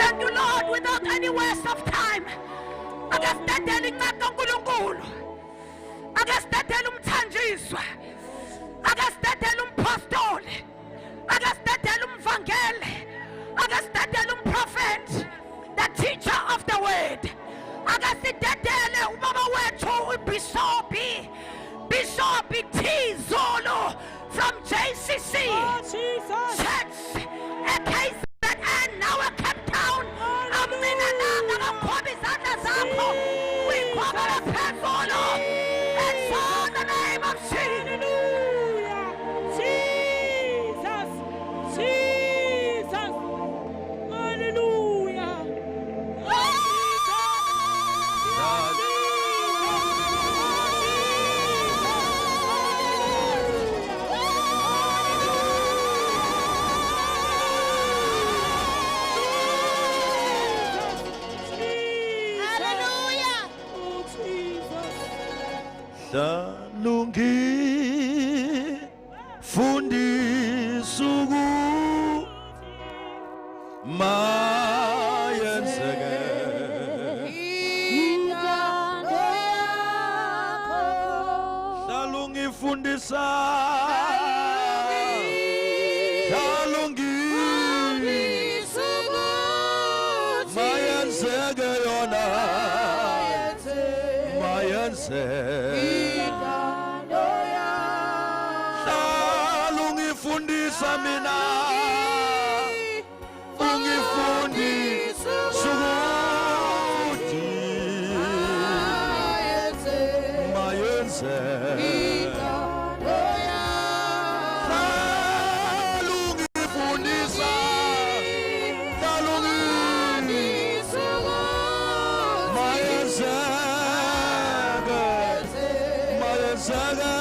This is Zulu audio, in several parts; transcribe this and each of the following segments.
Thank you, Lord, without any waste of time. Ake sidedele inceba kaNkulunkulu. Ake sidedele umthanjiswa. Ake sidedele umpostoli. Ake sidedele umvangeli. Ake sidedele umprofeti. The teacher of the word. Ake sidedele ubaba wethu uBishop Bishop T Zulu from JCC. Oh, Jesus. Church eKZN nawe Cape Town amncinananga kakhwaba izandla zakho uyikhwabela phezulu. It's all the name of Jesus. Hallelujah. Jesus. Jesus. Hallelujah. Hallelujah. Oh, Jesus. Hlalungi fundisa mayenzeke Intando yakho. Hlalungifundisa Hlalungi mayenzeke yona mayenzeke Hlalungifundisa mina ungifundisa ukuthi mayenzeke Hlalungifundisa Hlalungi mayenzeke mayenzeke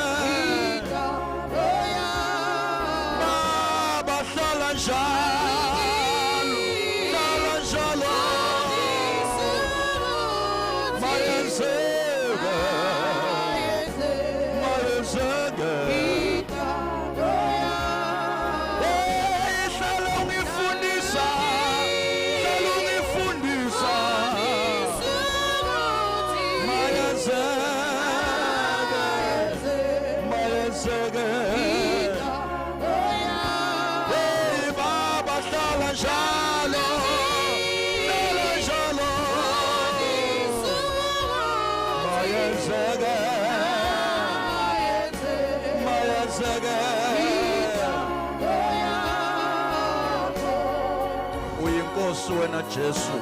Baba hlala njalo hlala njalo mayenzeke mayenzeke. Hey, hlala ungifundisa hlala ungifundisa mayenzeke mayenzeke. Hey, baba hlala njalo hlala njalo mayenzeke mayenzeke. Uyinkosi wena Jesu,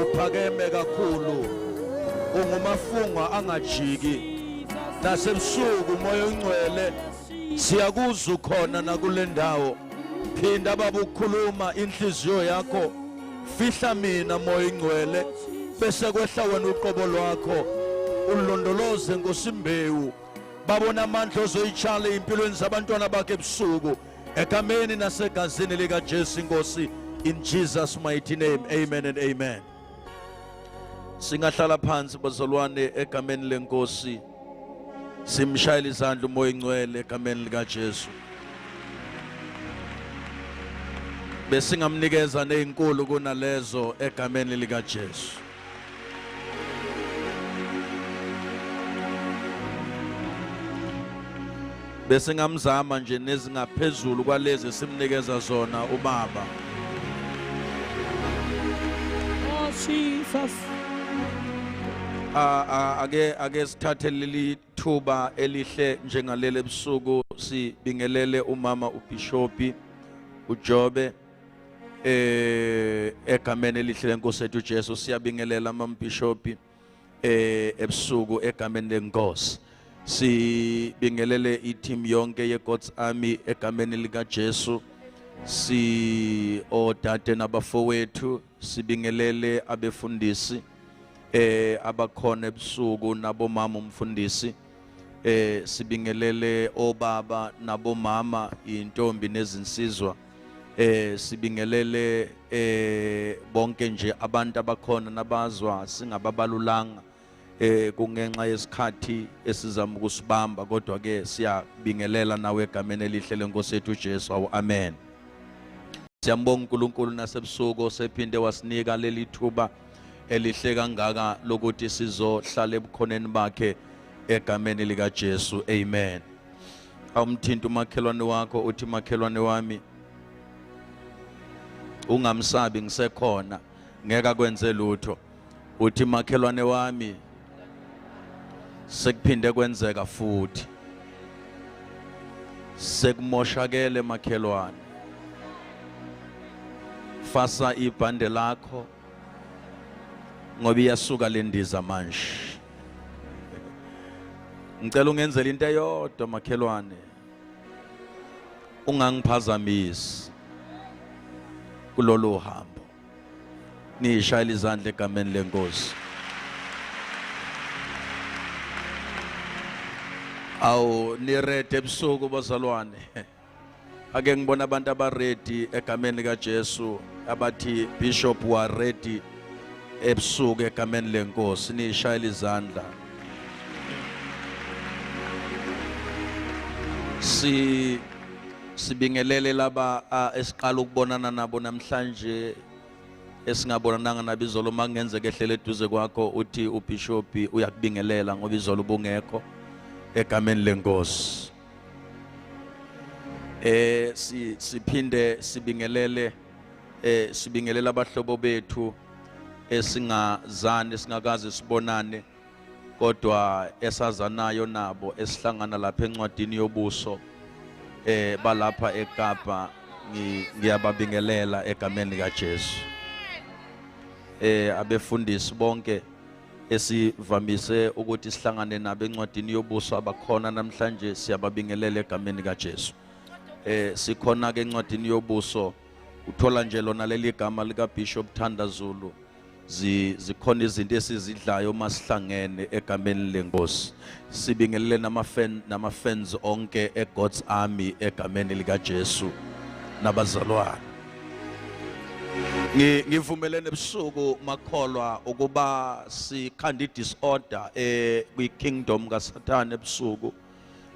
uphakeme kakhulu, ungumafunga angajiki nasebusuku. Moya ongcwele, siyakuzwa ukhona nakule ndawo. Phinda baba ukukhuluma inhliziyo yakho. Fihla mina, moya ongcwele, bese kwehla wena uqobo lwakho ulondoloze nkosimbewu babona amandla ozoyitshala empilweni zabantwana bakhe ebusuku egameni nasegazini likaJesu inkosi. In Jesus' mighty name, amen and amen. Singahlala phansi bazalwane egameni lenkosi. Simshayela izandla umoya ongcwele egameni likaJesu. Besingamnikeza nezinkulu kunalezo egameni likaJesu. Besingamzama nje nezingaphezulu kwalezi simnikeza zona ubaba. Oh, Jesus. Ake sithathe leli thuba elihle njengaleli ebusuku sibingelele umama uBishop uJobe egameni elihle lenkosi ethu uJesu. Siyabingelela mama Bishop ebusuku egameni lenkosi. Sibingelele i-team yonke ye-God's Army egameni lika Jesu. Si odade nabafowethu, sibingelele abefundisi abakhona ebusuku nabomama umfundisi. Sibingelele obaba nabomama, intombi nezinsizwa. Sibingelele bonke nje abantu abakhona nabazwa singababalulanga kungenxa yesikhathi esizama ukusibamba, kodwa ke siyabingelela nawe egameni elihle lenkosi ethu uJesu. Awu amen. Siyambonga uNkulunkulu nasebusuku osephinde wasinika leli thuba elihle kangaka lokuthi sizohlala ebukhoneni bakhe egameni likaJesu. Amen. Awumthinta umakhelwane wakho uthi makhelwane wami ungamsabi ngisekhona ngeke akwenze lutho. Uthi makhelwane wami sekuphinde kwenzeka futhi sekumoshakele makhelwane fasa ibhande lakho ngoba iyasuka le ndiza manje ngicela ungenzele into eyodwa makhelwane ungangiphazamisi kulolu hambo niyishayela izandla egameni lenkosi awu niredi ebusuku bazalwane ake ngibona abantu abaredi egameni likaJesu abathi bishop wa ready ebusuku egameni lenkosi niyishayela izandla si sibingelele laba esiqala ukubonana nabo namhlanje esingabonananga nabo izolo uma kungenzeka ehlele eduze kwakho uthi ubishop uyakubingelela ngoba izolo ubungekho egameni lenkosi eh si siphinde sibingelele eh sibingelela abahlobo bethu esingazani singakaze sibonane kodwa esazanayo nabo esihlangana lapha encwadini yobuso eh balapha eKapa ngiyababingelela egameni likaJesu eh abefundisi bonke esivamise ukuthi sihlangane nabo encwadini yobuso abakhona namhlanje siyababingelela egameni likaJesu eh sikhona ke encwadini yobuso uthola nje lona leli gama lika Bishop Thanda Zulu zikhona izinto esizidlayo uma sihlangene egameni lenkosi sibingelele nama-fan nama-fans onke e-God's Army egameni likaJesu nabazalwane ngivumelene ebusuku makholwa ukuba sikhanda i-disorder eh kwi-kingdom kaSathane ebusuku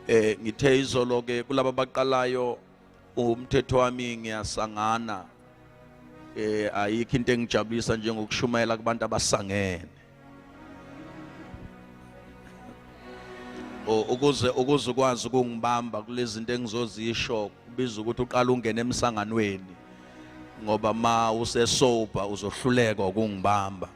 eh ngithe izolo ke kulaba abaqalayo umthetho wami ngiyasangana eh ayikho into engijabulisa njengokushumayela kubantu abasangene ukuze ukuze ukwazi ukungibamba kulezi zinto engizozisho kubiza ukuthi uqale ungene emsanganweni ngoba ma usesober uzohluleka ukungibamba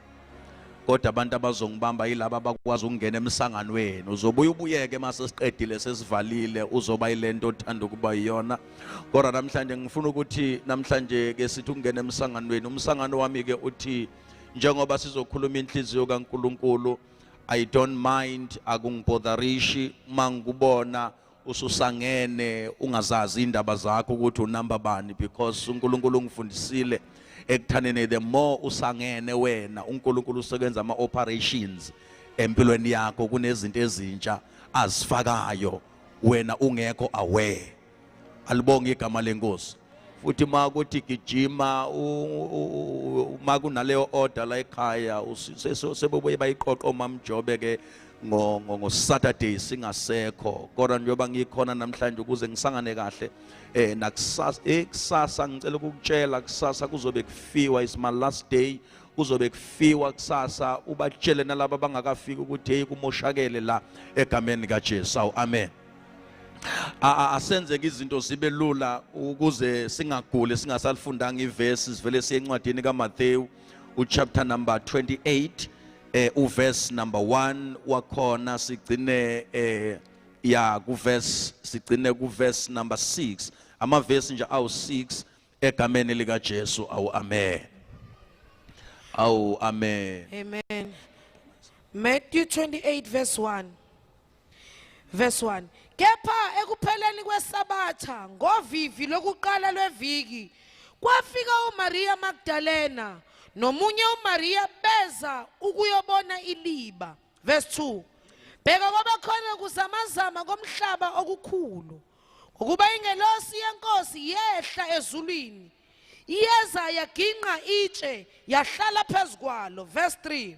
kodwa abantu abazongibamba yilaba abakwazi ukungena emsanganweni uzobuya ubuyeke mase siqedile sesivalile uzoba yilento othanda ukuba yiyona kodwa namhlanje ngifuna ukuthi namhlanje ke sithi ukungena emsanganweni umsangano wami ke uthi njengoba sizokhuluma inhliziyo kaNkuluNkulu I don't mind akungibhodarishi mangikubona ususangene ungazazi indaba zakho ukuthi unamba bani because uNkulunkulu ungifundisile ekuthaneni the more usangene wena uNkulunkulu usebenza ama operations empilweni yakho kunezinto ezintsha azifakayo wena ungekho aware alibonge igama lenkosi futhi uma kuthi gijima uma kunaleyo order la ekhaya sebebuye bayiqoqa omamjobe ke ngo Saturday singasekho kodwa njengoba ngikhona namhlanje ukuze ngisangane kahle eh nakusasa ekusasa ngicela ukukutshela kusasa kuzobe kufiwa is my last day kuzobe kufiwa kusasa ubatshele nalabo abangakafiki ukuthi hey kumoshakele la egameni kaJesu awu amen asenzeke izinto zibe lula ukuze singaguli singasalifundanga ivesi sivele siye encwadini kaMathewu uchapter number 28 eh uverse number 1 wakhona sigcine eh ya kuverse sigcine kuverse number 6 amavesi nje awu 6 egameni lika Jesu awu amen awu amen amen Matthew 28 verse 1 Verse 1 Kepha ekupheleni kwesabatha ngovivi lokuqala lweviki kwafika uMaria Magdalena nomunye uMaria beza ukuyobona iliba. Verse 2 Bheka kwaba khona kuzamazama komhlaba okukhulu ngokuba ingelosi yenkosi yehla ezulwini iyeza yaginqa itshe yahlala phezu kwalo. Verse 3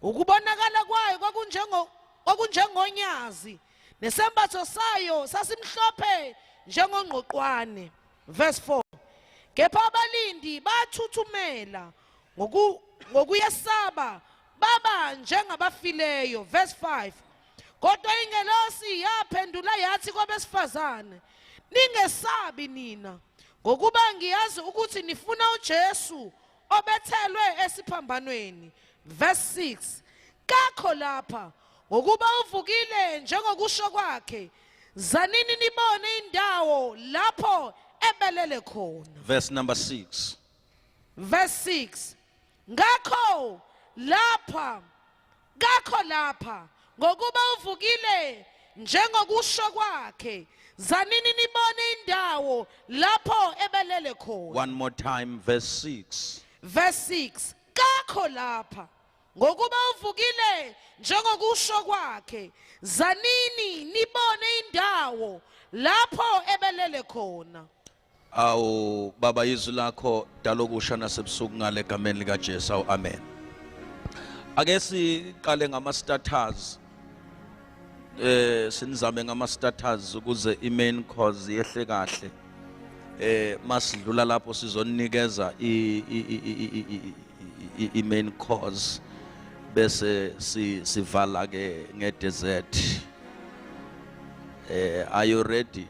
Ukubonakala kwayo kwakunjengo kwakunjengonyazi nesembatho sayo sasimhlophe njengongqoqwane. Verse 4. Kepha abalindi bathuthumela ngokuyesaba baba njengabafileyo. Verse 5. Kodwa ingelosi yaphendula yathi kwabesifazane, ningesabi nina, ngokuba ngiyazi ukuthi nifuna uJesu obethelwe esiphambanweni. Verse 6. Kakho lapha, ngokuba uvukile njengokusho kwakhe. Zanini nibone indawo lapho ebelele khona. Verse number 6. Verse 6. Ngakho lapha, kakho lapha, ngokuba uvukile njengokusho kwakhe. Zanini nibone indawo lapho ebelele khona. One more time, verse 6. Verse 6. Kakho lapha, ngokuba uvukile njengokusho kwakhe. Zanini nibone indawo lapho ebelele khona. Awu Baba, izwi lakho dalokusha nasebusuku ngale gameni lika Jesu. Awu amen. Ake siqale ngama starters. Sinizame ngama starters ukuze i main course yehle kahle. Masidlula lapho sizonikeza i main course bese sivala ke nge dessert. Are you ready?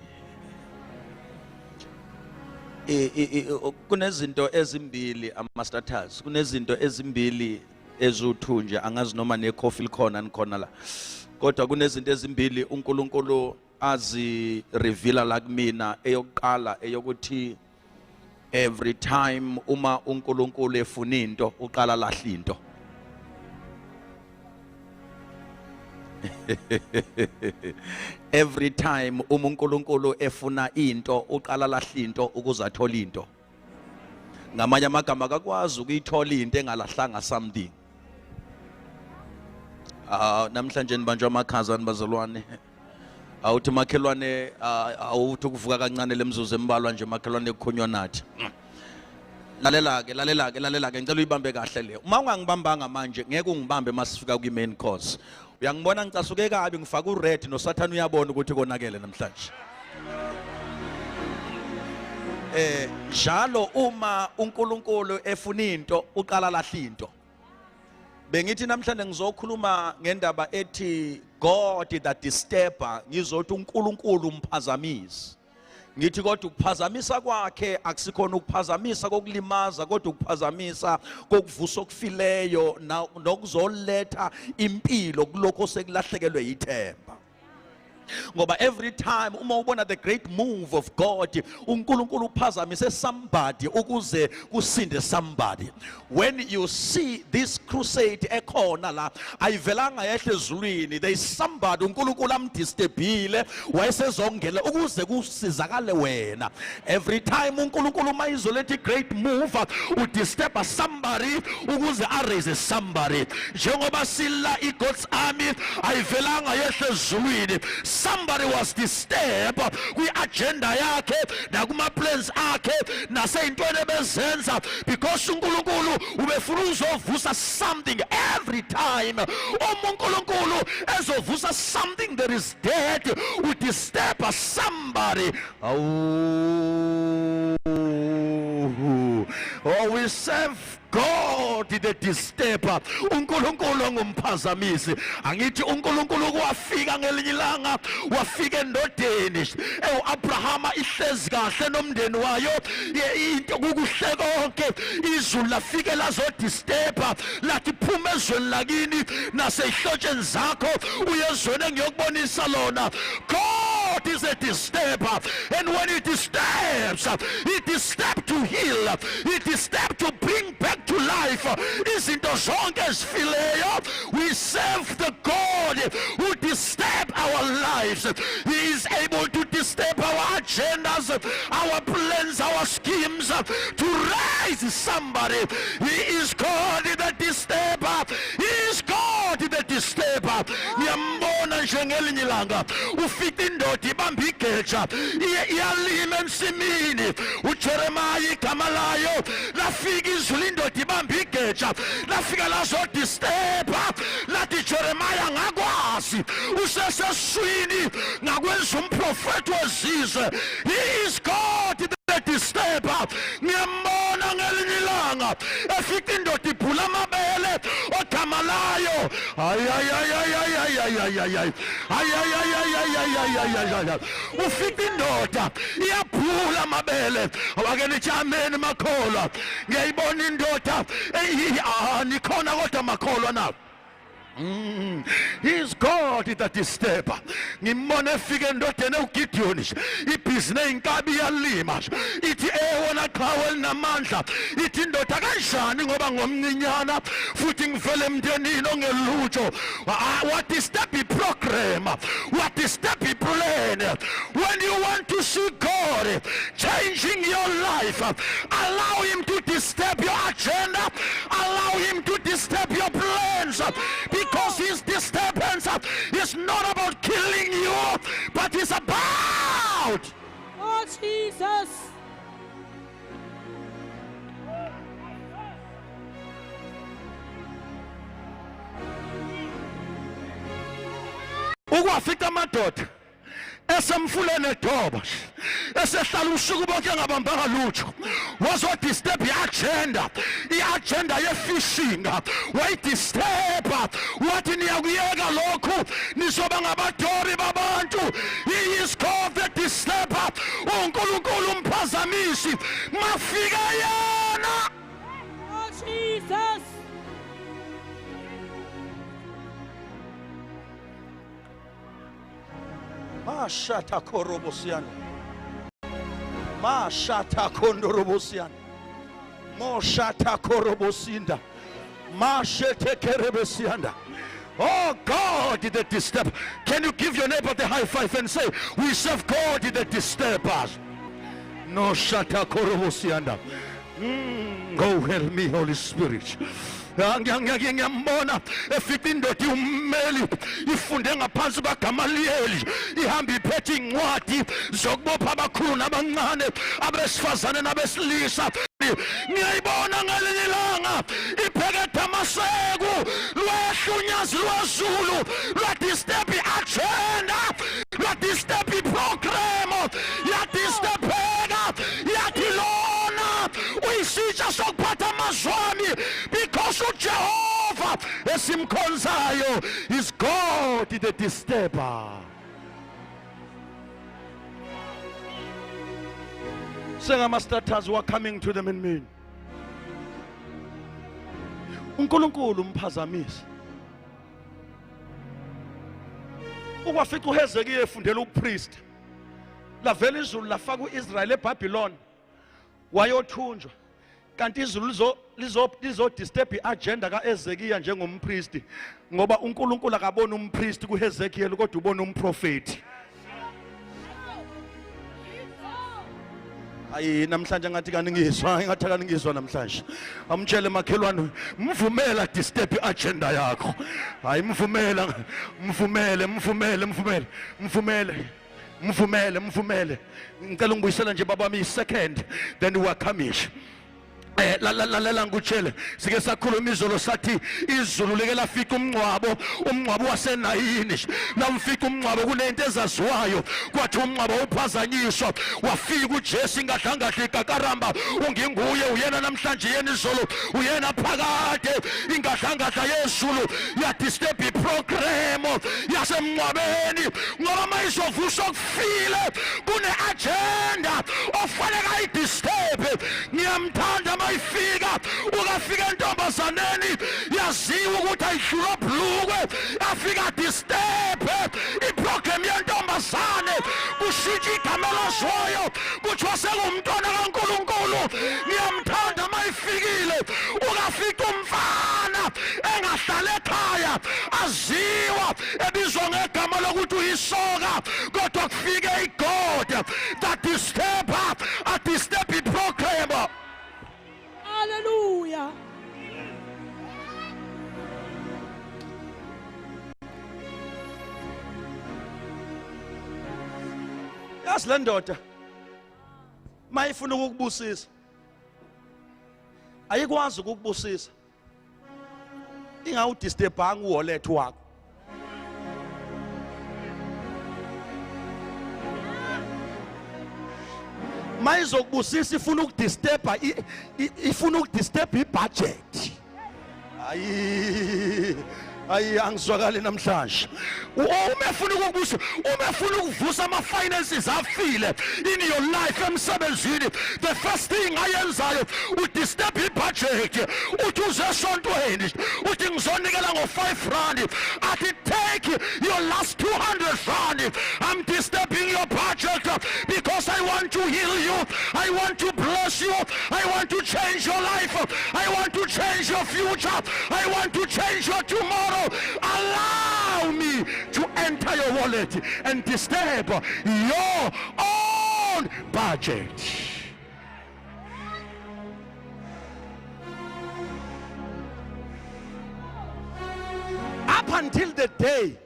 Kunezinto ezimbili ama starters, kunezinto ezimbili eziwu2 nje, angazi noma ne coffee likhona nikhona la, kodwa kunezinto ezimbili uNkulunkulu azi reveal la kumina. Eyokuqala eyokuthi every time uma uNkulunkulu efuna into uqala lahla into. Every time uma uNkulunkulu efuna into uqala lahla into ukuze athole into. Ngamanye amagama akakwazi ukuyithola into engalahlanga something. Namhlanje nibanjwa amakhaza nibazalwane. Awuthi makhelwane, awuthi ukuvuka kancane lemzuzu embalwa nje makhelwane kukhonywa nathi. Lalela ke, lalela ke, lalela ke, ngicela uyibambe kahle le. Uma ungangibambanga manje ngeke ungibambe masifika kwi main course. Uyangibona ngicasuke kabi ngifaka ured noSathane uyabona ukuthi konakele namhlanje. Njalo uma uNkulunkulu efuna into uqala lahla into. Bengithi namhlanje ngizokhuluma ngendaba ethi God the disturber, ngizothi uNkulunkulu umphazamisi. Ngithi kodwa ukuphazamisa kwakhe akusikhona ukuphazamisa kokulimaza, kodwa ukuphazamisa kokuvusa okufileyo nokuzoletha impilo kulokho sekulahlekelwe yithemba. Ngoba every time uma ubona the great move of God, uNkulunkulu uphazamise somebody ukuze kusinde somebody. When you see this crusade ekhona la, ayivelanga yehle ezulwini, there is somebody uNkulunkulu amdisturbile wayesezongela ukuze kusizakale wena. Every time uNkulunkulu mayizoletha great move, udisturb somebody ukuze araise somebody. Njengoba sila iGod's army ayivelanga yehle ezulwini, somebody was disturbed kwi-agenda yakhe nakuma plans akhe naseyintweni ebezenza, because uNkulunkulu ubefuna uzovusa something. Every time uma uNkulunkulu ezovusa something that is dead, we disturb somebody. Oh, we serve God the disturber. uNkulunkulu ongumphazamisi. Angithi uNkulunkulu kwafika ngelinye ilanga, wafika endodeni ewu-Abrahama ihlezi kahle nomndeni wayo, into kukuhle konke. Izulu lafike lazodisturba, lathi phuma ezweni lakini naseyihlotsheni zakho uye ezweni engiyokubonisa lona. God is a disturber, and when he disturbs, he disturbs to heal, he disturbs to bring back to life izinto zonke ezifileyo. We serve the God who disturb our lives. He is able to disturb our agendas, our plans, our schemes, to raise somebody. He is God the disturber. He is God the disturber. Ngiyambona nje ngelinye ilanga ufica indoda ibamba igeja iyalima ensimini, uJeremiah igama layo. Lafika izulu, indoda ibamba igeja, lafika lazodisturba, lathi Jeremiah, ngakwazi useseswini ngakwenza umprofeti wezizwe. He is God the disturber. Ngiyambona ngelinye ilanga efika indoda ibhula amabele ogama layo. Ay ay ay ay ay ay ay ay ay ay ay ay ay ay ay ay ay ay ay ay. Ufika indoda iyabhula amabele. Awake nithi amen makholwa. Ngiyayibona indoda nikhona kodwa makholwa na. He is God the disturber. Ngimbone efika endodeni uGideon, ibhizi neyinkabi iyalima, ithi ewona qhawe elinamandla, ithi indoda kanjani ngoba ngomncinyana futhi ngivele emndenini ongelutho. What disturb program? What disturb plan? When you want to see God changing your life, allow him to disturb your agenda, allow him to disturb your plans, because his disturbance is not about killing you, but it's about Oh, Jesus. Ukwafika amadoda esemfuleni edoba esehlala usuku bonke engabambanga lutho, wazodisturb i-agenda, i-agenda ye-fishing wayidisturba, wathi niyakuyeka lokhu nizoba ngabadobi babantu. He is called the disturber. uNkulunkulu umphazamisi mafika yena. Oh, Jesus. Mashatha korobosiana. Mashatha kondorobosiana. Moshatha korobosinda. Mashete kerebesianda. Oh God, the disturb. Can you give your neighbor the high five and say, we serve God the disturbers? No shata korobosianda. Go help me, Holy Spirit. Ngiyambona efika indoda ummeli ifunde ngaphansi kaGamaliyeli, ihamba iphethe incwadi zokubopha abakhulu nabancane, abesifazane nabesilisa. Ngiyayibona ngelinye ilanga ibheke Damaseko, lwehla unyazi lwezulu, lwadisturb i-agenda, lwadisturb iprogram, yadisturbeka, yathi lona uyisitsha sokuphatha amazwi ami, because uJehova esimkhonzayo is God the disturber. Sengama-starters who are coming to them in me. uNkulunkulu umphazamisi. Ukwafika uHezekiya efundela ubupriest, lavela izulu lafaka uIsrael eBabylon, wayothunjwa. Kanti izulu lizo disturb i-agenda kaEzekiya njengompristi, ngoba uNkulunkulu akaboni umpristi kuHezekiel, kodwa ubona umprofeti. Ayi namhlanje ngathi kaningizwa, ngathi kaningizwa namhlanje. Amtshele makhelwane, mvumela disturb i-agenda yakho. Hayi mvumela, mvumele, mvumele, mvumele, mvumele. Mvumele, mvumele. Ngicela ungibuyisele nje baba mi second, then we are coming. Lalela ngikutshele, sike sakhuluma izolo sathi izulu like lafika umngcwabo, umngcwabo waseNayini. Lamfika umngcwabo kunento ezaziwayo, kwathi umngcwabo uphazanyiswa, wafika uJesu ingadlangadla ikakaramba, unginguye uyena namhlanje yena izolo uyena phakade. Ingadlangadla yezulu yadisturb iprogram yasemngcwabeni, ngoba mayizovuswa kufile kune-agenda ofanele ayidisturb. Ngiyamthanda mayifika, ukafika entombazaneni yaziwa ukuthi ayihlulwa bhlukwe, afika disturb iprogram yentombazane, kushintsha igama laziwayo, kuthiwa sengumntwana kaNkulunkulu. Ngiyamthanda mayifikile, ukafika umfana engahlala ekhaya aziwa ebizwa ngegama lokuthi uyisoka, kodwa kufike iGod that disturb, a disturb iprogram. Hallelujah. Yazi le ndoda mayifuna ukukubusisa ayikwazi ukukubusisa ingawudisturbanga uwallet wakho. Mayizokubusisa ifuna ukudisturba, ifuna ukudisturb ibudget. Ayi ayi, angizwakali namhlanje. Uma efuna ukukubusa, uma efuna ukuvusa ama-finances afile in your life, emsebenzini, the first thing ayenzayo udisturb ibudget. Uthi uze esontweni, uthi ngizonikela ngo-R5, athi take your last R200, I'm disturbing your budget because I want to heal you, I want to bless you, I want to change your life, I want to change your future, I want to change your tomorrow. Allow me to enter your wallet and disturb your own budget. Up until the day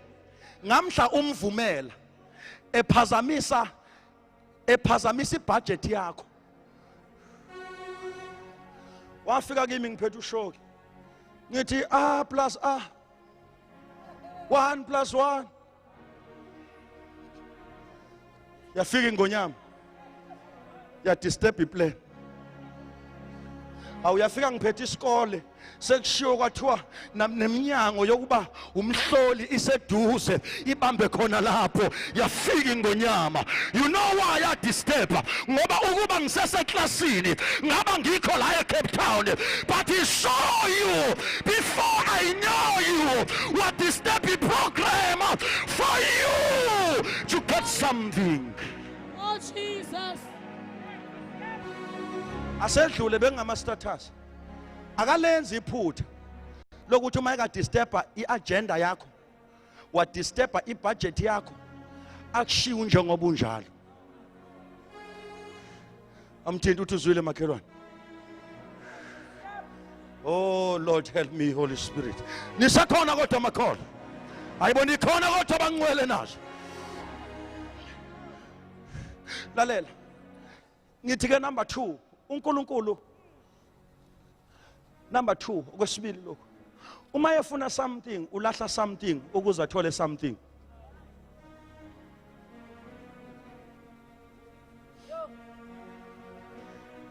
ngamhla umvumela ephazamisa ibudget yakho. Wafika kimi ngiphethe ushoki, ngithi a plus a, 1 plus 1. Yafika ingonyama, yadisturb iplan. Awuyafika ngiphethe isikole, sekushiwo kwathiwa neminyango yokuba umhloli iseduze, ibambe khona lapho. Yafika ingonyama. You know why yadisturb? Ngoba ukuba ngiseseklasini ngaba ngikho la eCape Town. But he saw you before I know you. What disturb the program for you to get something. Oh Jesus. Asedlule bengama status. Akalenzi iphutha lokuthi uma ekadisturba iagenda yakho, wadisturba ibudget yakho, akushiwo njengoba unjalo. Amthinta uthi uzwile makhelwane. Oh Lord, help me, Holy Spirit. Nisakhona kodwa makholwa? Ayibona ikhona kodwa bangcwele nazo. Lalela, ngithi ke number 2, uNkulunkulu, number 2, okwesibili lokho, uma efuna something ulahla something ukuze athole something.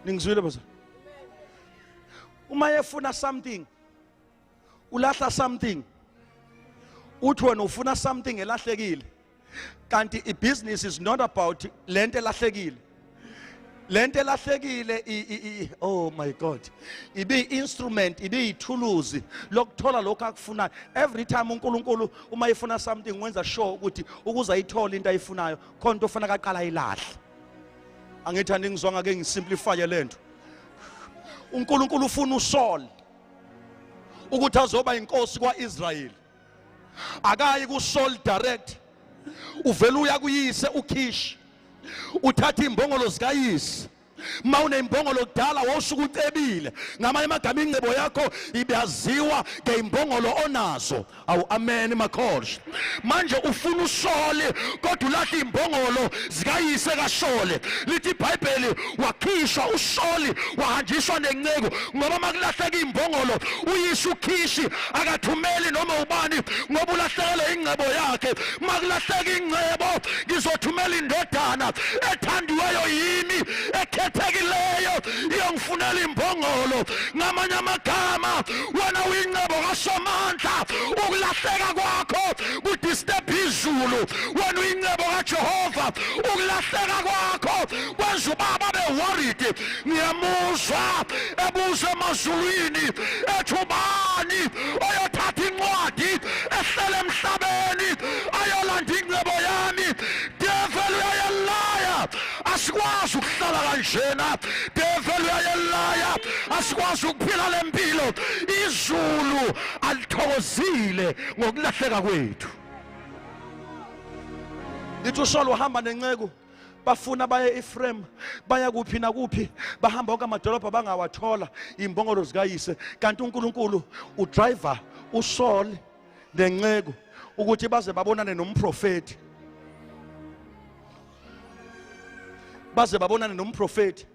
Ningizwile baza? Uma efuna something ulahla something. Uthi wena ufuna something elahlekile, kanti ibusiness is not about lento elahlekile. Lento elahlekile oh my God, ibi instrument, ibi ithuluzi lokuthola lokho akufunayo. Every time uNkulunkulu uma efuna something wenza sure ukuthi ukuze ayithole into ayifunayo khona into ofuna kaqala ayilahle. Angithi aningizwanga ke? Ngisimplify lento. uNkulunkulu ufuna uSaul ukuthi azoba inkosi kwaIsrael. Akayi kuSaul direct, uvela uya kuyise uKish, uthatha imbongolo zikayise. Ma uneimbongolo kudala wawusuke ucebile. Ngamanye amagama, ingcebo yakho ibiyaziwa ngeimbongolo onazo. Awu amen makholwa. Manje ufuna uSole kodwa ulahla imbongolo zikayise kaSole. Lithi iBhayibheli wakhishwa uSoli, wahanjiswa nenceku, ngoba makulahleka imbongolo uyise uKhishi akathumeli noma ubani, ngoba ulahlekelwe ingcebo yakhe. Makulahleka ingcebo ngizothumela indodana ethandiweyo yimi, ekhethekileyo, iyongifunela imbongolo. Ngamanye amagama, wena uyingcebo kaSomandla, ukulahleka kwakho kudisturb izulu. Wena uyingcebo kaJehova, ukulahleka kwakho kwenza ubaba be worried. Ngiyamuzwa ebuza emazulwini ethi ubani oyothatha incwadi ehlele emhlabeni ayolanda ingcebo yami? Devil uyayelaya, asikwazi ukuhlala kanjena. Devil uyayelaya, asikwazi ukuphila le mpilo. Izulu alithokozile ngokulahleka kwethu. Lithi uSolo uhamba nenceku, bafuna baye eFrame, baya kuphi nakuphi, bahamba wonke amadolobha, bangawathola imbongolo zikayise. Kanti uNkulunkulu udriver uSaul nenceku ukuthi baze babonane nomprofeti, baze babonane nomprofeti.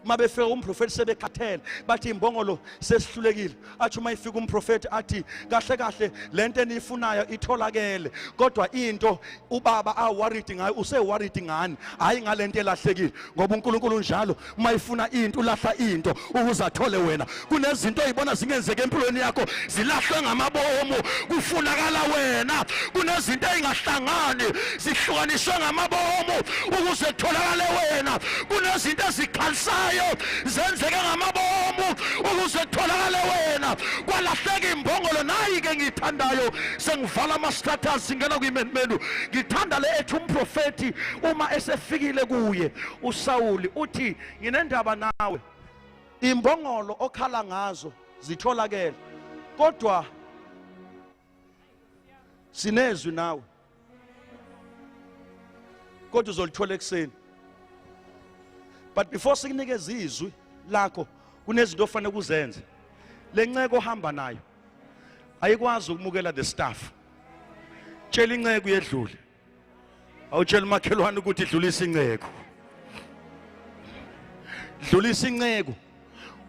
Uma befika umprofeti sebekhathele, bathi imbongolo sesihlulekile. Athi uma ifika umprofeti athi kahle kahle lento eniyifunayo itholakele, kodwa into ubaba a-worried ngayo use-worried ngani, hayi ngalento elahlekile. Ngoba uNkulunkulu njalo uma ifuna into ulahla into ukuze athole wena. Kunezinto oyibona zingenzeka empilweni yakho zilahlwe ngamabomu, kufunakala wena. Kunezinto ezingahlangani zihlukaniswe ngamabomu ukuze kutholakale wena. Kunezinto ezikhalisayo zenzeke ngamabomu ukuze kutholakale wena. Kwalahleka imbongolo. Nayi ke ngiyithandayo, sengivala ama-status, singena kwimenimenu. Ngithanda le ethi umprofeti uma esefikile kuye uSawuli uthi nginendaba nawe, imbongolo okhala ngazo zitholakele, kodwa sinezwi nawe, kodwa uzolithola ekuseni. But before sikunikeze izwi lakho kunezinto ofanele uzenze. Lenceko ohamba nayo ayikwazi ukumukela the staff. Tshela inceko yedlule, awutshela umakhelwane ukuthi dlulisa inceko, dlulisa inceko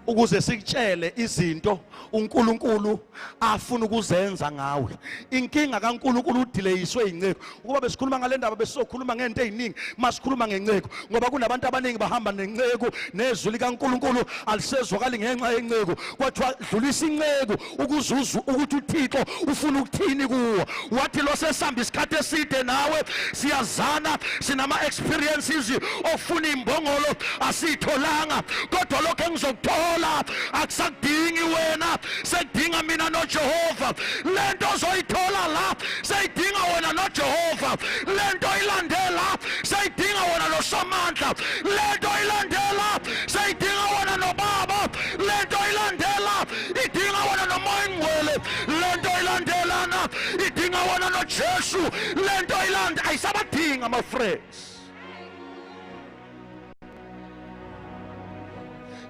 ukuze sikutshele izinto uNkulunkulu afuna ukuzenza ngawe. Inkinga kaNkulunkulu udeleyiswe inceko. Ukuba besikhuluma ngale ndaba besizokhuluma ngento eziningi masikhuluma ngenceko, ngoba kunabantu abaningi bahamba nenceko nezwi likaNkulunkulu alisezwakali ngenxa yenceko. Kwathiwa dlulisa inceko ukuze uzwe ukuthi uThixo ufuna ukuthini kuwo. Wathi lo sesihamba isikhathi eside nawe, siyazana, sinama experiences, ofuna imbongolo asitholanga, kodwa lokho engizokuthola akusakudingi wena, sekudinga mina noJehova. Lento ozoyithola la seyidinga wena noJehova, lento ilandela seyidinga wena noSomandla, lento ilandela seyidinga wena noBaba, lento ilandela idinga wena noMoya Ingcwele, lento ilandelana idinga wena noJesu, lento ilanda ayisabadinga ama friends.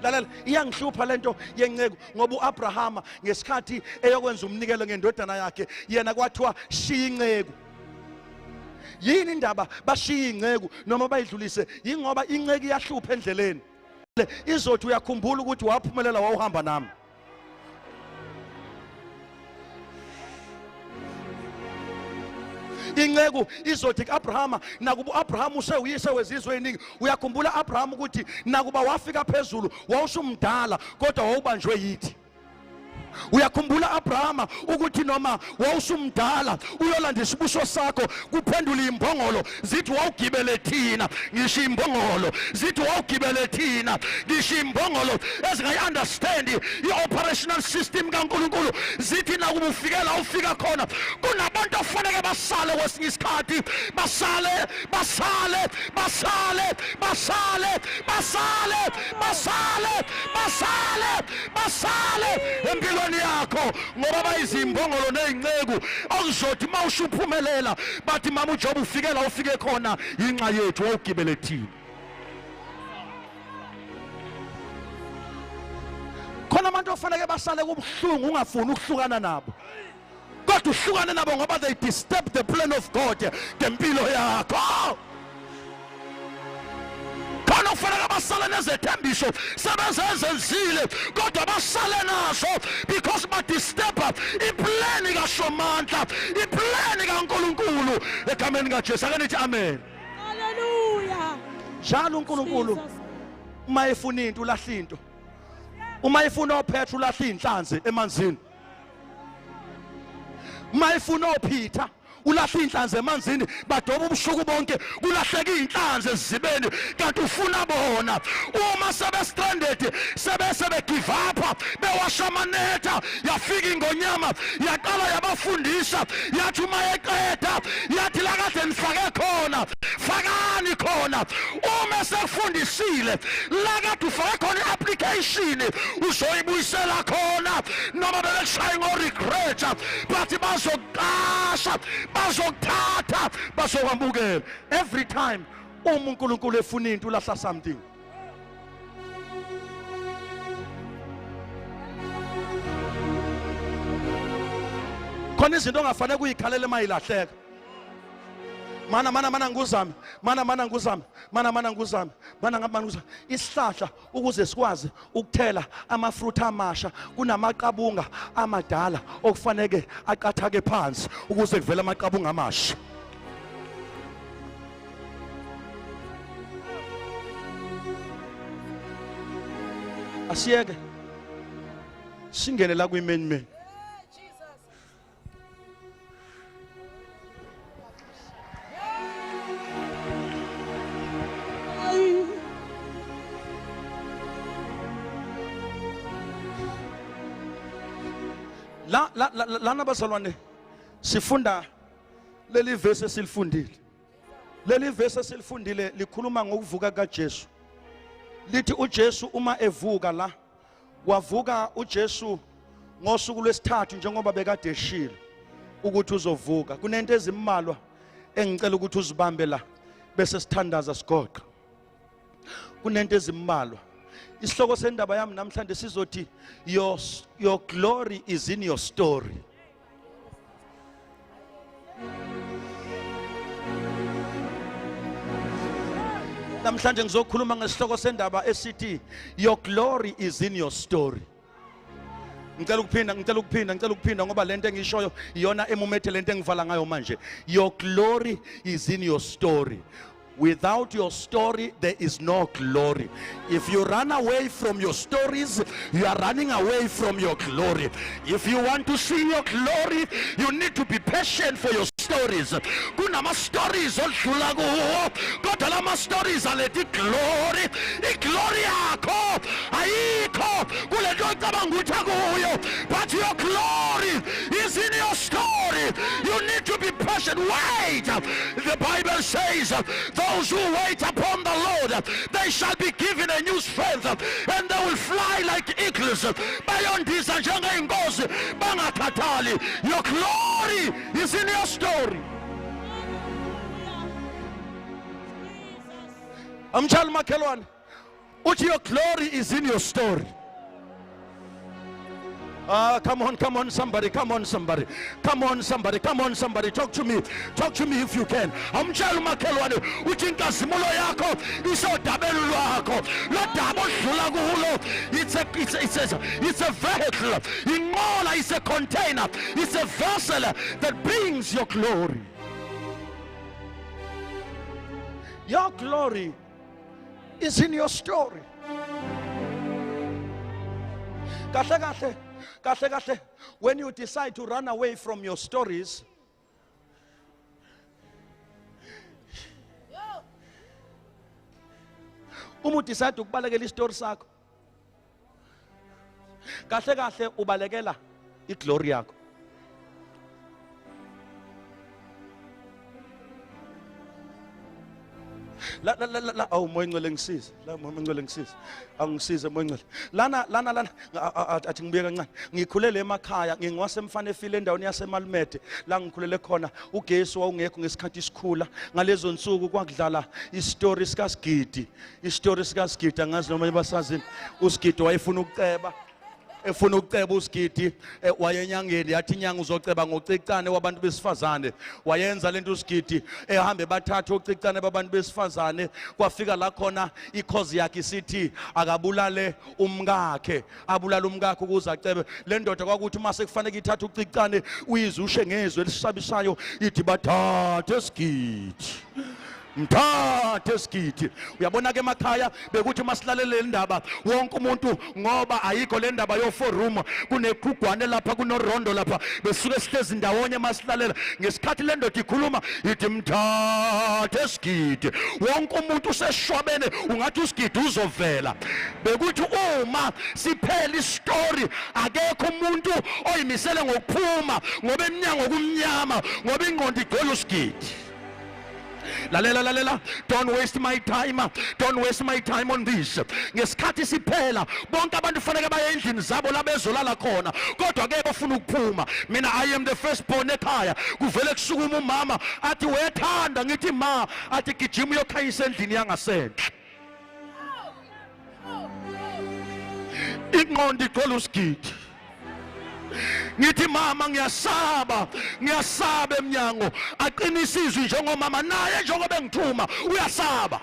Lalela, iyangihlupha lento yenceku, ngoba uAbrahama ngesikhathi eyokwenza umnikelo ngendodana yakhe, yena kwathiwa shiya inceku. Yini indaba bashiya inceku noma bayidlulise? Yingoba inceku iyahlupha endleleni. Izothi uyakhumbula ukuthi waphumelela wawuhamba nami. Inceku izothi kuAbrahama, nakuba uAbraham usewuyise wezizwe eziningi, uyakhumbula Abraham ukuthi nakuba wafika phezulu wawusumdala kodwa wawubanjwe yithi. Uyakhumbula Abrahama ukuthi noma wawusumdala uyolanda isibuso sakho, kuphendula imbongolo zithi wawugibele thina, ngisho imbongolo zithi wawugibele thina, ngisho imbongolo ezingayi-understand i-operational system kaNkulunkulu zithi nakuba ufikela ufika khona. Kunabantu afanele basale kwesinye isikhathi, basale basale basale basale basale basale basale basale empilweni yakho, ngoba bayizimbongolo nezinceku okuzothi uma usuphumelela bathi mama uJob ufikela ufike khona inxa yethu wawugibele thina. Khona abantu ofanele basale kubuhlungu ungafuni ukuhlukana nabo, kodwa uhlukane nabo ngoba they disturb the plan of God ngempilo yakho. Khona kufanele basale nezethembiso sebezenzile, kodwa basale nazo because badisturba iplani kaSomandla, iplani kaNkulunkulu egameni kaJesu. Ake nithi amen. Hallelujah. Njalo uNkulunkulu uma efuna into ulahla into, uma efuna oPetru ulahla inhlanzi emanzini, uma efuna oPeter ulahla inhlanzi emanzini, badoba ubusuku bonke kulahleka inhlanzi ezibeni, kanti ufuna bona. Uma sebe stranded sebese be give up bewasha amanetha, yafika ingonyama yaqala yabafundisa, yathi uma eqeda yathi la kade nifake khona fakani khona. Uma sekufundisile la kade ufake khona i-application uzoyibuyisela khona, noma bebekushaya ngo-regret bathi bazokuqasha, bazokuthatha, bazokwamukela. Every time uma uNkulunkulu efuna into ulahla something. Khona izinto ongafanele kuyikhalela uma ilahleka. Mana mana mana nguzame, mana mana nguzame, mana mana nguzame, mana ngaba nguzame. Isihlahla ukuze sikwazi ukuthela amafruit amasha kunamaqabunga amadala okufanele aqathake phansi ukuze kuvele amaqabunga amasha. Asiyeke singene la kwimenimeni. La la lana bazalwane sifunda leli verse esilifundile. Leli verse esilifundile likhuluma ngokuvuka kaJesu. Lithi uJesu uma evuka la, wavuka uJesu ngosuku lwesithathu njengoba bekade eshilo ukuthi uzovuka. Kunento ezimbalwa engicela ukuthi uzibambe la bese sithandaza sigoqa. Kunento ezimbalwa. Isihloko sendaba yami namhlanje sizothi your glory is in your story. Namhlanje ngizokhuluma ngesihloko sendaba esithi your glory is in your story. Ngicela ukuphinda, ngicela ukuphinda, ngicela ukuphinda ngoba lento engishoyo iyona emumethe lento engivala ngayo manje. Your glory is in your story. Without your story, there is no glory. If you run away from your stories, you are running away from your glory. If you want to see your glory, you need to be patient for your stories. Kunama stories odlula kuwo, kodwa lama stories aletha glory. I-glory yakho ayikho kule nto ocabanga ukuthi akuyo, but your glory is in your story. You need to be patient. Wait. The Bible says, those who wait upon the Lord, they shall be given a new strength, and they will fly like eagles. Bayondiza njengeyinkosi, bangakhathali. Your glory is in your story. Amtshela umakhelwane uthi your glory is in your story. Come on, come on, somebody, come on, somebody, come on, somebody, come on, somebody, talk to me, talk to me if you can. Amtshela umakhelwane uthi inkazimulo yakho isodabeni lwakho, lo daba odlula kulo, it's a vehicle, inqola, it's a container, it's a vessel that brings your glory. Your glory is in your story. Kahle kahle, kahle kahle, when you decide to run away from your stories, uma udecide ukubalekela isitori sakho, kahle kahle ubalekela iglory yakho. La la la la, awu Moya Ngcwele ngisize, la Moya Ngcwele ngisize, angisize Moya Ngcwele. Lana lana lana, athi ngibuye kancane. Ngikhulele emakhaya, ngingowasemfana efile endaweni yaseMalmede, la ngikhulele khona ugesi wawungekho ngesikhathi isikhula. Ngalezo nsuku kwakudlala isitori sikaSigidi, isitori sikaSigidi, angazi noma basazini. uSigidi wayefuna ukuceba, efuna ukuceba uSigidi, wayenyangeni, yathi inyanga uzoceba ngocicane wabantu besifazane. Wayenza lento uSigidi, ehambe bathatha ocicane babantu besifazane. Kwafika la khona ikhozi yakhe isithi akabulale umkakhe, abulale umkakhe ukuze acebe. Le ndoda kwakuthi uma sekufanele ithathe ucicane uyizushe ngezwi elisabisayo, ithi bathathe Sigidi, mthathe Sigidi. Uyabona ke emakhaya bekuthi masilalele le ndaba wonke umuntu, ngoba ayikho le ndaba yo four room, kuneqhugwane lapha, kunorondo lapha, besuke sihlezi ndawonye masilalela. Ngesikhathi le ndoda ikhuluma ithi mthathe Sigidi, wonke umuntu useshwabene ungathi uSigidi uzovela. Bekuthi uma siphela isitori akekho umuntu oyimisele ngokuphuma, ngoba eminyango kumnyama, ngoba ingqondo igcwele uSigidi. Lalela, lalela, don't waste my time, don't waste my time on this. Ngesikhathi siphela bonke abantu kufanele baye endlini zabo la bezolala khona, kodwa ke bafuna ukuphuma. Mina I am the first born ekhaya. Kuvele kusukuma umama athi wethanda, ngithi ma, athi gijima uyokhanyisa endlini yangasenhla. Ingqondo igcwele uSigidi. Ngithi mama ngiyasaba, ngiyasaba emnyango. Aqinise izwi njengomama naye njengoba engithuma uyasaba.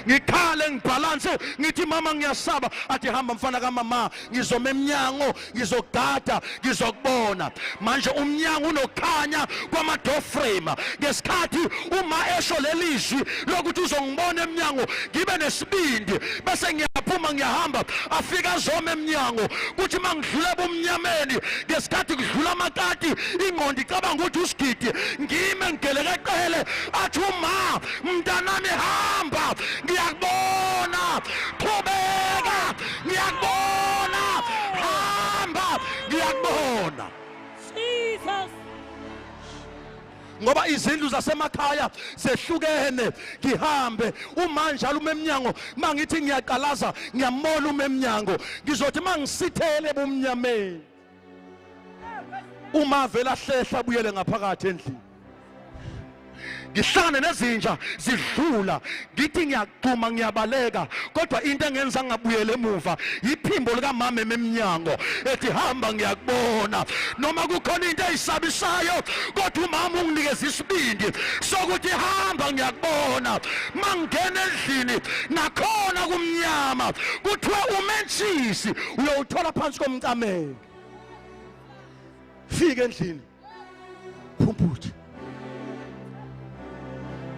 Ngikhale ngibhalanse ngithi mama ngiyasaba, athi hamba mfana kamama, ngizoma emnyango ngizogada ngizokubona. Manje umnyango unokhanya kwama door frame. Ngesikhathi uma esho lelizwi lokuthi uzongibona emnyango, ngibe nesibindi bese ngiyaphuma ngiyahamba, afika azoma emnyango. Kuthi mangidlula ebumnyameni, ngesikhathi kudlula amakati, ingqondo icabanga ukuthi usigidi, ngime ngigelekeqele, athi uma mntanami hamba ngiyakubona, qhubeka ngiyakubona, hamba ngiyakubona. Jesus. Ngoba izindlu zasemakhaya zehlukene. Ngihambe uma njalo uma emnyango, mangithi ngiyaqalaza ngiyambona uma emnyango, ngizothi mangisithele ebumnyameni, uma vela hlehla buyele ngaphakathi endlini. Ngihlangane nezinja zidlula, ngithi ngiyagxuma ngiyabaleka, kodwa into engenza ngabuyele emuva iphimbo likamama emnyango ethi hamba ngiyakubona. Noma kukhona into eyisabisayo, kodwa umama unginikeza isibindi sokuthi hamba ngiyakubona. Mangena endlini nakhona kumnyama, kuthiwa umentshisi uyowuthola phansi komcamelo. Fika endlini phumputhe.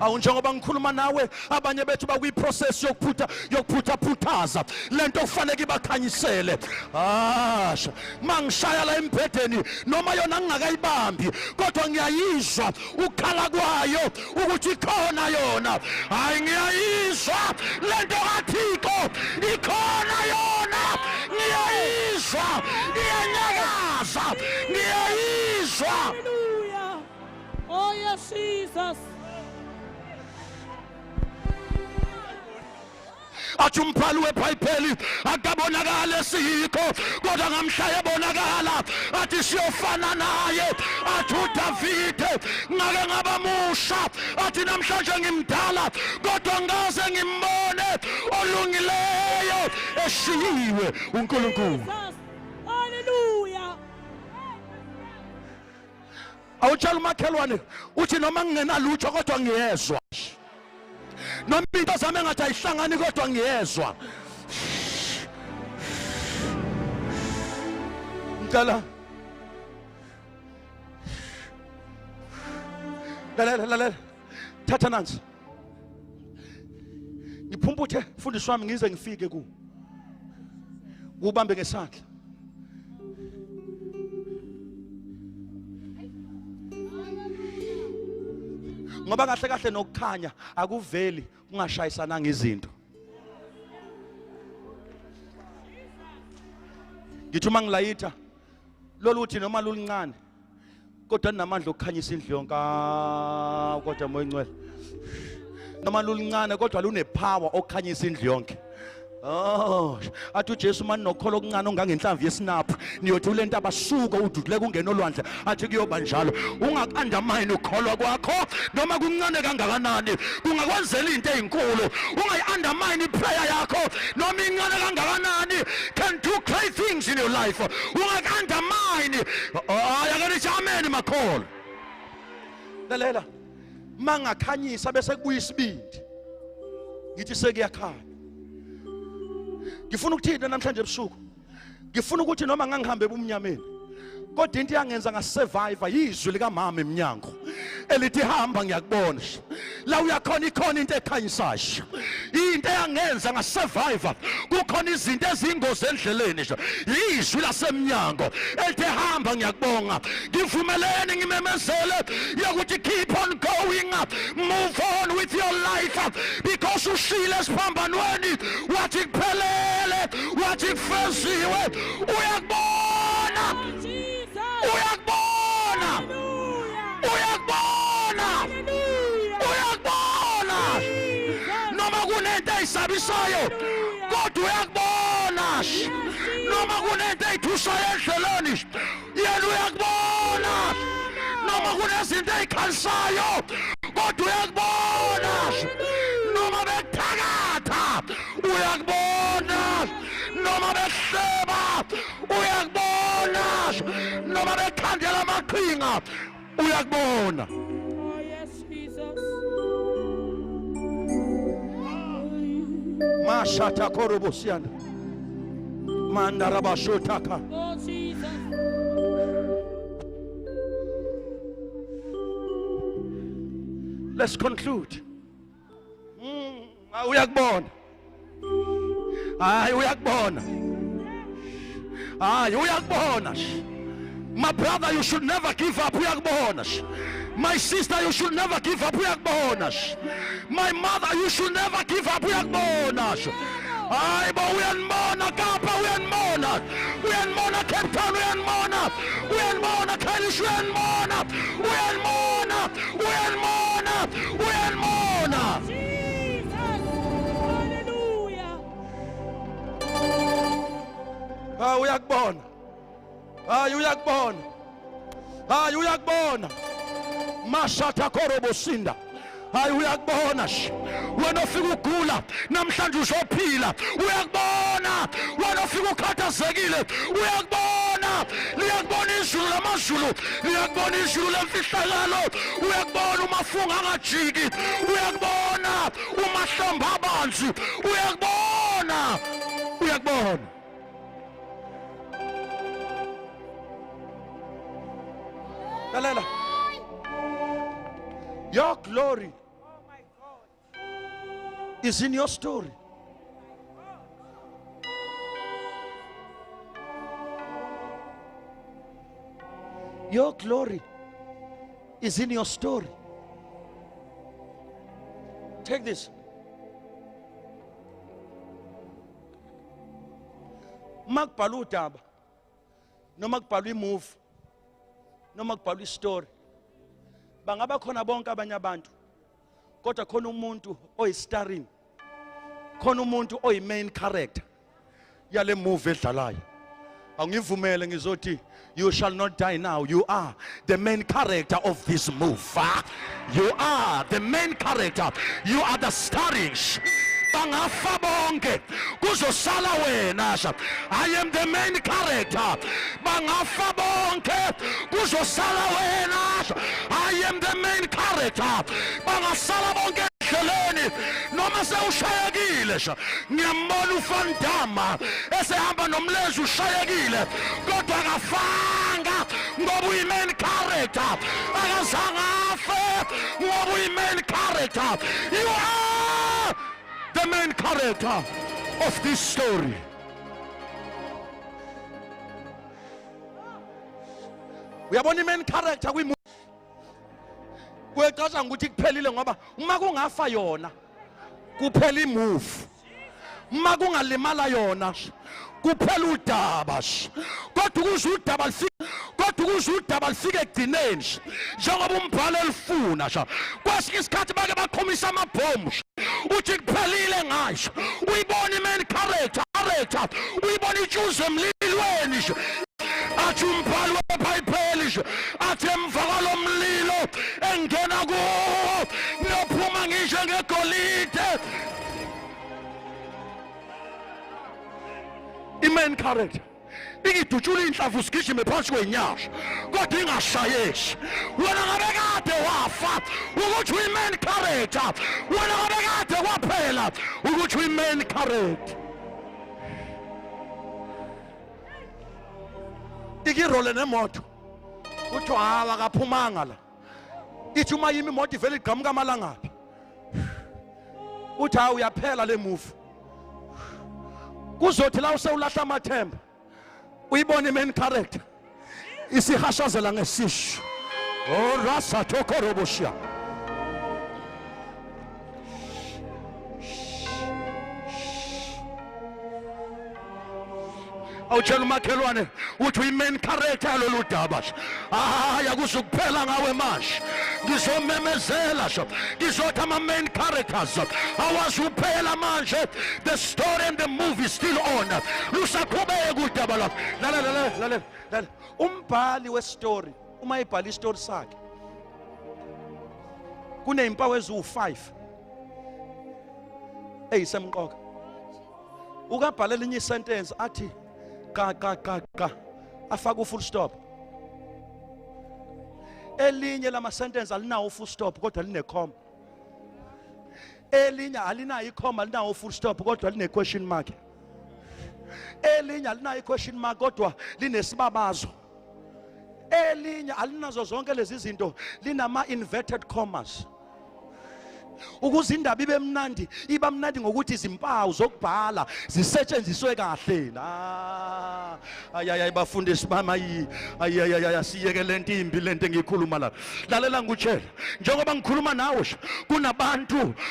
Awu, njengoba ngikhuluma nawe, abanye bethu bakwiprocess yokuphutha yokuphuthaphuthaza lento kufanele ibakhanyisele. Asha mangishaya la embhedeni, noma yona ngingakayibambi, kodwa ngiyayizwa ukukhala kwayo ukuthi ikhona yona. Hayi, ngiyayizwa lento kaThixo, ikhona yona, ngiyayizwa iyanyakaza, ngiyayizwa. Hallelujah. Oh yes, Jesus. Athi umbhali weBhayibheli akabonakala esiyikho, kodwa ngamhla ebonakala athi siyofana naye. Athi uDavide ngake ngaba musha, athi namhlanje ngimdala, kodwa ngaze ngimbone olungileyo eshiyiwe uNkulunkulu. Jesus. Hallelujah. Awutshela umakhelwane uthi noma ngingenalutho kodwa ngiyezwa, noma into zami engathi ayihlangani kodwa ngiyezwa. Ngicela lalela, lalela, thatha nansi, ngiphumputhe mfundisi wami ngize ngifike ku kubambe ngesandla. Ngoba kahle kahle nokukhanya akuveli kungashayisananga izinto. Ngithi uma ngilayitha lolu uthi noma lulincane kodwa linamandla okukhanyisa indlu yonke. Kodwa Moya Ngcwele, noma lulincane kodwa lunepower okukhanyisa indlu yonke. Oh, athi uJesu mani nokholo okuncane ongangenhlamvu yesinaphu, niyothi ule ntaba suka ududuleka ungena olwandle, athi kuyoba njalo. Ungaku-undermine ukukholwa kwakho noma kuncane kangakanani, kungakwenzela into ezinkulu. Ungayi-undermine iprayer yakho noma incane kangakanani, can do great things in your life. Ungaku-undermine. Hayi, ake nithi amen makholo. Lalela, mangakhanyisa bese kubuya isibindi, ngithi sekuyakhanya. Ngifuna ukuthini namhlanje ebusuku? Ngifuna ukuthi noma ngangihambe ebumnyameni, kodwa into yangenza ngasurvive yizwi likamama eminyango elithi hamba ngiyakubona la uyakhona, ikhona into ekhanyisayo. Into eyangenza ngasurvive, kukhona izinto ezingozi endleleni nje, yizwi lasemnyango elithi hamba ngiyakubonga. Ngivumeleni ngimemezele yokuthi keep on going, move on with your life, because ushile esiphambanweni wathi kuphelele, wathi kufeziwe. Uyakubona, uyakubona, uyakubona, uyakubona. Noma kunento eyisabisayo kodwa uyakubona, noma kunento eyithusayo endleleni yena uyakubona, noma kunezinto eyikhalisayo kodwa uyakubona, noma bekuthakatha uyakubona, noma Noma behleba, uyakubona. Noma bekhandela amaqhinga, uyakubona. Oh, yes, Jesus. Mashata korobosiana. Mandarabashotaka. Oh, Jesus. Let's conclude. Uyakubona. Hayi, uyakubona. Hayi, uyakubona. My brother, you should never give up. Uyakubona. My sister, you should never give up. Uyakubona. My mother, you should never give up. Uyakubona. Hayi bo, uyanibona Kapa, uyanibona. Uyanibona Cape Town, uyanibona. Uyanibona Khayelitsha, uyanibona. Uyanibona. Uyanibona. Uyanibona. Jesus. Hallelujah. Ah, uyakubona. Hayi, uyakubona. Hayi, uyakubona. Mashata korobosinda. Hayi, uyakubona. Wena ofika ugula namhlanje uzophila, uyakubona. Wena ofika ukhathazekile, uyakubona. Liyakubona izulu lamazulu, liyakubona izulu lemfihlakalo. Uyakubona umafunga angajiki, uyakubona umahlombe abanzi, uyakubona. Uyakubona. Lalela. Your glory is in your story. Your glory is in your story. Take this. Makubhalwa udaba, noma kubhalwa imovie, noma kubhalwa istory, bangaba khona bonke abanye abantu, kodwa khona umuntu oyi-starring, khona umuntu oyi-main character yale movie edlalayo. Angivumele ngizothi, you shall not die now. You are the main character of this movie. You are the main character. You are the starring. Bangafa bonke, kuzosala wena. I am the main character. Bangafa bonke, kuzosala wena. I am the main character. Bangasala bonke endleleni, noma sewushayekile, ngiyambona uVan Damme esehamba nomlenze ushayekile, kodwa akafanga ngoba uyi-main character. Akazange afe ngoba uyi-main character. You are the main character of this story. Uyabona i-main character kwi kuyecacanga ukuthi kuphelile, ngoba uma kungafa yona kuphela imovie, uma kungalimala yona kuphela udaba. Kodwa ukuze udaba lifike, kodwa ukuze udaba lifike ekugcineni njengoba umbhalo elifuna, kwesinye isikhathi bake baqhumisa amabhomu, uthi kuphelile ngasho. Uyibona i-main character, uyibona itshuze emlilweni. Athi umbhalo weBhayibheli, athi emva kwalo mlilo engena kuwo ngiyophuma ngisho ngegolide. I-main character ikidutshula inhlamvu sigijime phansi kwenyasha, kodwa ingashayeshi. Wena ngabe kade wafa ukuthi uyi-main character. Wena ngabe kade kwaphela ukuthi uyi-main character. Ikirole nemoto, kuthiwa hawa akaphumanga la. Ithi uma yimi imoto ivele igqamuka amalangaphi, uthi hawu, uyaphela le movie. Kuzothi la usewulahla amathemba, uyibone i-main character isihashazela ngesishu orasa tokoroboshia. Awutshela umakhelwane uthi uyi-main character yalolu daba. Hayi, akuzukuphela ngawe manje. Ngizomemezela, ngizothi ama-main characters awazuphela manje. The story and the movie is still on. Lusaqhubeka udaba lwakho. Lalela, lalela, lalela, lalela. Umbhali westory uma ebhala istory sakhe, kuney'mpawu eziwu-5 eyisemqoka. Ukabhala elinye isentence athi qa qa qa qa afake u-full stop. Elinye lama sentence alinawo u-full stop kodwa line comma. Elinye alinayo i-comma, alinawo u-full stop, kodwa line question mark. Elinye alinayo i-question mark kodwa linesibabazo. Elinye alinazo zonke lezi zinto, linama inverted commas. Ukuze indaba ibe mnandi, iba mnandi ngokuthi izimpawu zokubhala zisetshenziswe kahle. La ayayi bafundisi bami, ayi ayi ayi, asiyeke lento imbi, lento engiyikhuluma la. Lalela ngikutshela, njengoba ngikhuluma nawe nje,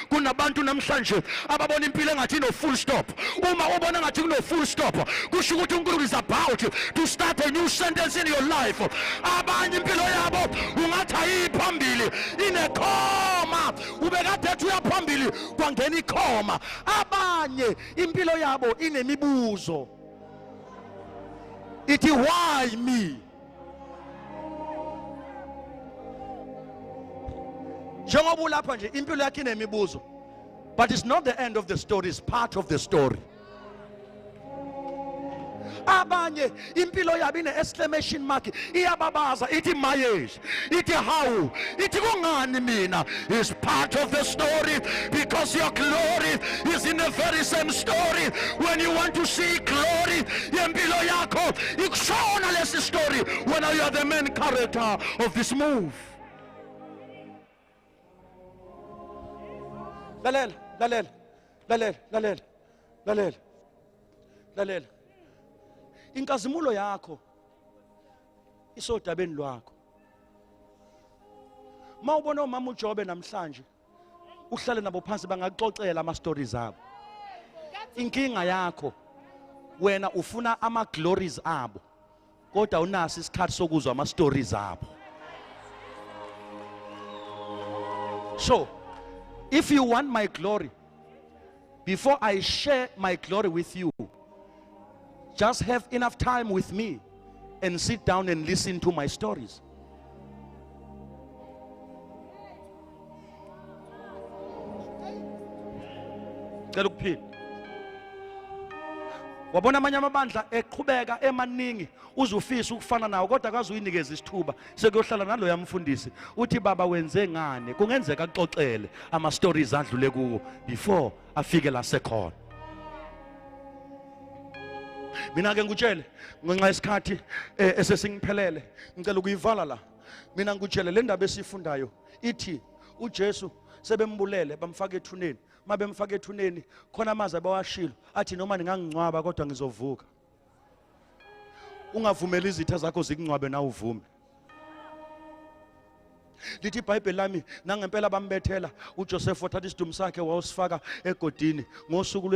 kunabantu namhlanje ababona impilo engathi ino full stop. Uma ubona ngathi kuno full stop, kusho ukuthi uNkulunkulu is about to start a new sentence in your life. Abanye impilo yabo ungathi ayiphambili, inekhoma, ubekade ethi uyaphambili kwangena ikhoma. Abanye impilo yabo inemibuzo, ithi why me? Njengoba ulapha nje, impilo yakhe inemibuzo, but it's not the end of the story, it's part of the story. Abanye impilo yabo ine-exclamation mark, iyababaza, ithi mayesh, ithi how, ithi kungani mina. Is part of the story, because your glory is in the very same story. When you want to see glory yempilo yakho ikushona lesi story, when you are the main character of this move. Lalela, lalela, lalela, lalela, lalela, lalela. Inkazimulo yakho isodabeni lwakho. Mawubona umama uJobe namhlanje, uhlale nabo phansi, bangakuxoxela ama stories abo. Inkinga yakho wena, ufuna ama glories abo kodwa unaso isikhathi sokuzwa ama stories abo. So if you want my glory, before I share my glory with you, just have enough time with me and sit down and listen to my stories. Cela ukuphila. Wabona amanye amabandla eqhubeka emaningi, uzufisa ukufana nawo kodwa akaze uyinikeza isithuba sekuyohlala naloya mfundisi, uthi baba wenze ngani. Kungenzeka axoxele ama stories adlule kuwo before afike la sekhona. Mina ke ngikutshele, ngenxa yesikhathi esesingiphelele, ngicela ukuyivala la. Mina ngikutshele, le ndaba esifundayo ithi uJesu sebembulele, bamfaka ethuneni. Mabemfaka ethuneni, khona amazwi abawashilo athi, noma ningangingcwaba kodwa ngizovuka. Ungavumeli izitha zakho zikungcwabe na uvume. Lithi iBhayibheli lami, nangempela bambethela uJoseph, wathatha isidumbu sakhe wawusifaka egodini. Ngosuku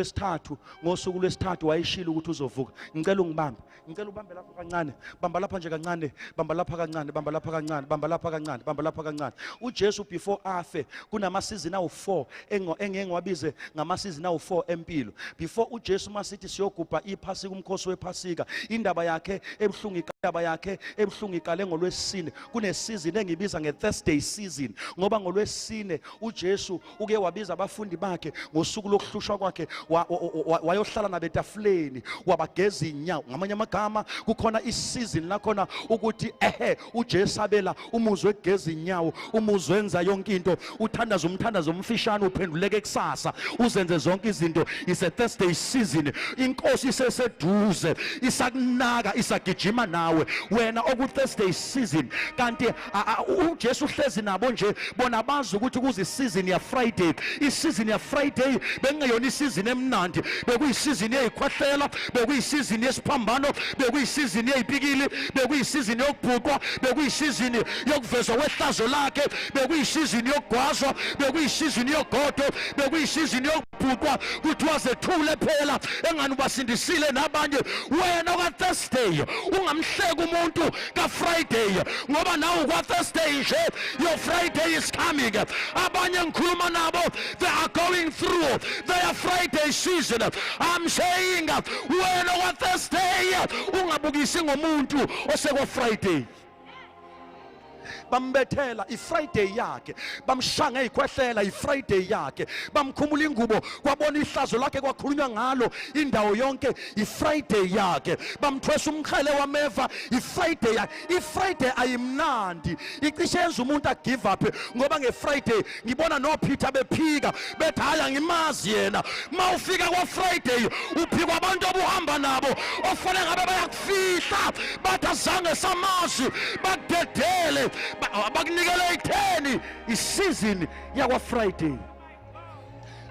lwesithathu wayishilo ukuthi uzovuka. Ngicela ungibambe, ngicela ubambe lapha kancane, bamba lapha nje kancane, bamba lapha kancane, bamba lapha kancane, bamba lapha kancane, bamba lapha kancane. uJesu before afe, kunama season awu4 engeke ngiwabize ngama season awu4 empilo before uJesu. Masithi siyogubha iphasika, umkhosi wephasika, indaba yakhe ebuhlungu, indaba yakhe ebuhlungu iqale ngolwesine. Kune season engibiza nge-Thursday season, ngoba ngolwesine uJesu uke wabiza abafundi bakhe ngosuku lokuhlushwa kwakhe, wayohlala nabo etafuleni, wabageza inyawo. Ngamanye amagama, kukhona isizini lakhona ukuthi ehe uJesu abela umuzwe egeza inyawo, umuzwe enza yonke into, uthandaza umthandazo omfishane, uphenduleke kusasa, uzenze zonke izinto. Is a Thursday season. Inkosi iseseduze, isakunaka, isagijima nawe wena oku Thursday season. Kanti uJesu uhlezi nabo nje, bona bazi ukuthi kuze isizini ya Friday. Isizini ya Friday bekungeyona isizini emnandi, bekuyisizini yezikhwehlela, bekuyisizini yesiphambano, bekuyisizini yezipikili, bekuyisizini yokubhuqwa, bekuyisizini yokuvezwa kwehlazo lakhe, bekuyisizini yokugwazwa, bekuyisizini yogodo, bekuyisizini yokubhuqwa, kuthiwa zethule phela engani ubasindisile nabanye. Wena ka-Thursday ungamhleki umuntu ka-Friday, ngoba nawe kwa-Thursday nje, your Friday is coming. Abanye ngikhuluma nabo, they are going through their Friday season. I'm saying, wena kwa-Thursday ungabukisi ngomuntu osekwa-Friday. Bambethela iFriday yakhe, bamshaya ngezikhwehlela iFriday yakhe, bamkhumula ingubo kwabona ihlazo lakhe kwakhulunywa ngalo indawo yonke iFriday yakhe, bamthwesa umqhele wameva iFriday yakhe. IFriday ayimnandi, icishe yenza umuntu agive up, ngoba ngeFriday ngibona noPeter bephika bethi hayi angimazi yena. Mawufika kwaFriday uphikwa abantu obuhamba nabo ofanele ngabe bayakufihla, bathi azange samazi, bakudedele, bakunikele itheni. Isizini yakwa Friday.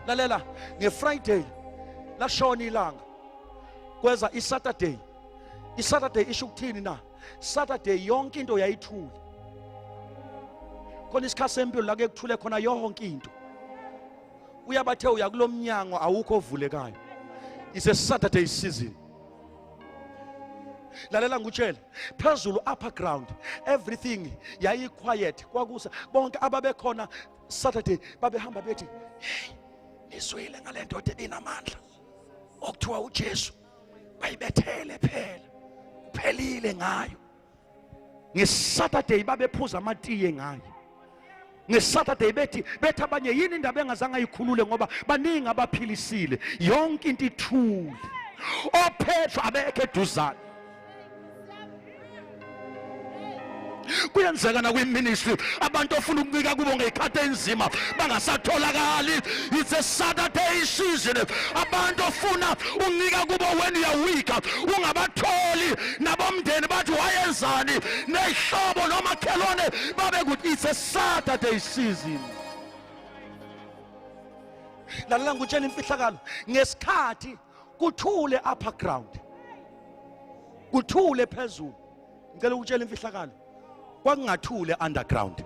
Lalela, ngeFriday lashona ilanga, kweza iSaturday. iSaturday isho ukuthini na? Saturday yonke into yayithule. Khona isikhathi sempilo la kuthule khona yonke into. Uyabathe uya kulomnyango awukho ovulekayo. It's a Saturday season. Lalela ngutshele, phezulu upper ground everything yayi quiet, kwakusa bonke ababekhona Saturday babehamba bethi hey, nizwile ngalento ebinamandla okuthiwa uJesu, bayibethele phela, kuphelile ngayo. NgeSaturday babephuza amatiye ngayo. NgeSaturday bethi abanye yini indaba engazange ayikhulule, ngoba baningi abaphilisile, yonke into ithule, oPetro abekho eduzane. Kuyenzeka na kwiministry abantu ofuna ukuncika kubo ngey'khathi enzima bangasatholakali. It's a Saturday season. Abantu ofuna ukuncika kubo when you are weak ungabatholi, nabomndeni bathi wayenzani, ney'hlobo nomakhelwane babe kuthi it's a Saturday season. Lalela ngikutshela imfihlakalo, ngesikhathi kuthule upper ground, kuthule phezulu, ngicela ukutshela imfihlakalo, kwakungathule underground.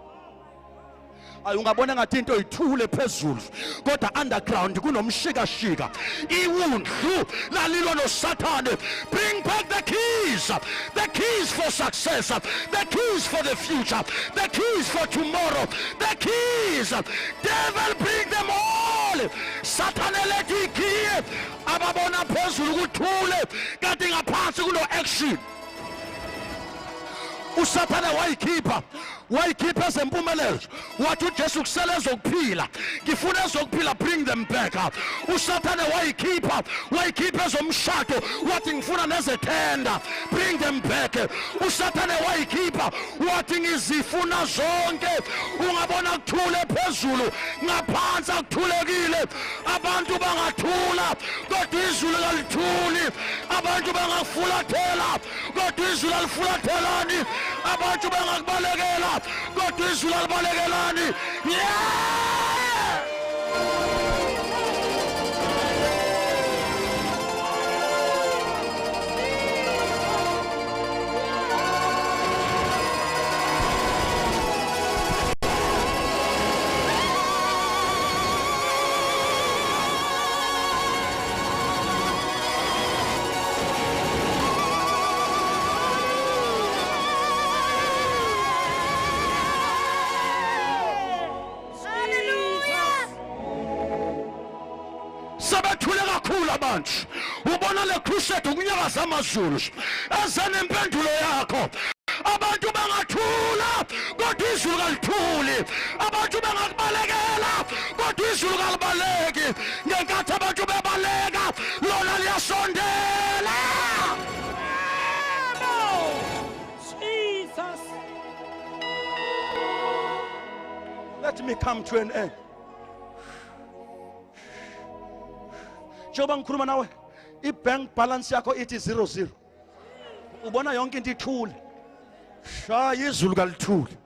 Ayi, ungabona ngathi into ithule phezulu, kodwa underground kunomshikashika. Iwundlu lalilwa noSathane. Bring back the keys, the keys for success, the keys for the future, the keys for tomorrow, the keys. Devil, bring them all. Sathane lethi ikhiye, ababona phezulu kuthule, kanti ngaphansi kuno action. uSathane wayikhipha ezempumelelo, wathi uJesu kusele ezokuphila, ngifuna ezokuphila, bring them back. uSathane wayikhipha ezomshado, wathi ngifuna nezethenda, bring them back. uSathane wayikhipha wathi ngizifuna zonke. Ungabona kuthule phezulu, ngaphansi akuthulekile. Abantu bangathula kodwa izulu kalithuli. Abantu bangafulathela kodwa izulu alifulathelani. Abantu bangakubalekela kodwa izulu alibalekelani. Yeah! Sebethule kakhulu abantu, ubona le crusade ukunyakaza amazulu eze nempendulo yakho. Abantu bangathula kodwa izulu kalithuli. Abantu bangakubalekela kodwa izulu kalibaleki. Ngenkathi abantu bebaleka lona liyasondela. Jesus. Let me come to an end. Njengoba ngikhuluma nawe, i-bank balance yakho ithi 00. Ubona yonke into ithule. Shaya izulu kalithuli.